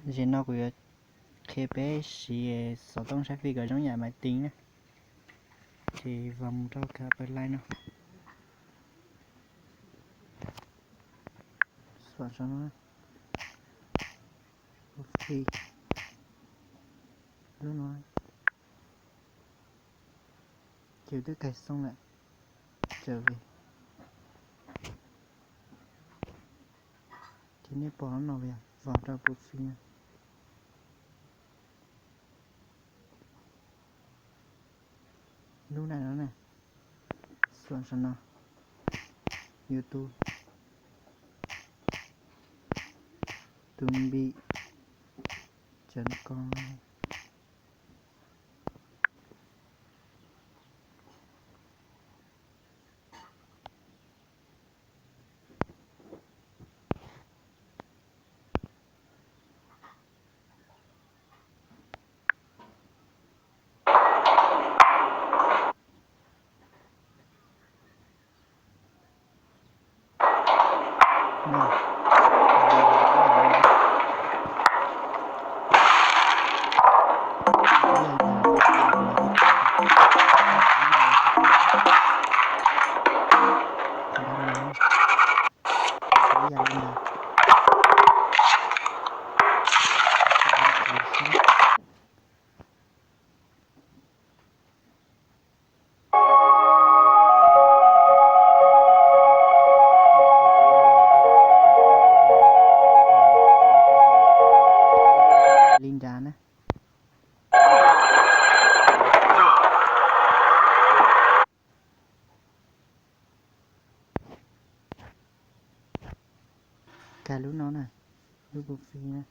Zaum no kuv yuav qhia peb siv xov tooj saib fij kom zoo yam maiv tis na. Ces vam mus rau kab pab laij no. Xuam saum no. Ua fij. Lub no. Ces twb kais xoo lawm. Tsawm vim. Ces nej pom lub no yog vam rau pub fij na. Lub na no na. Xuam saum no. Yus tus. Tus npim. Tseem ko. Li nrad na. Kag lub no na, lub pub fij na.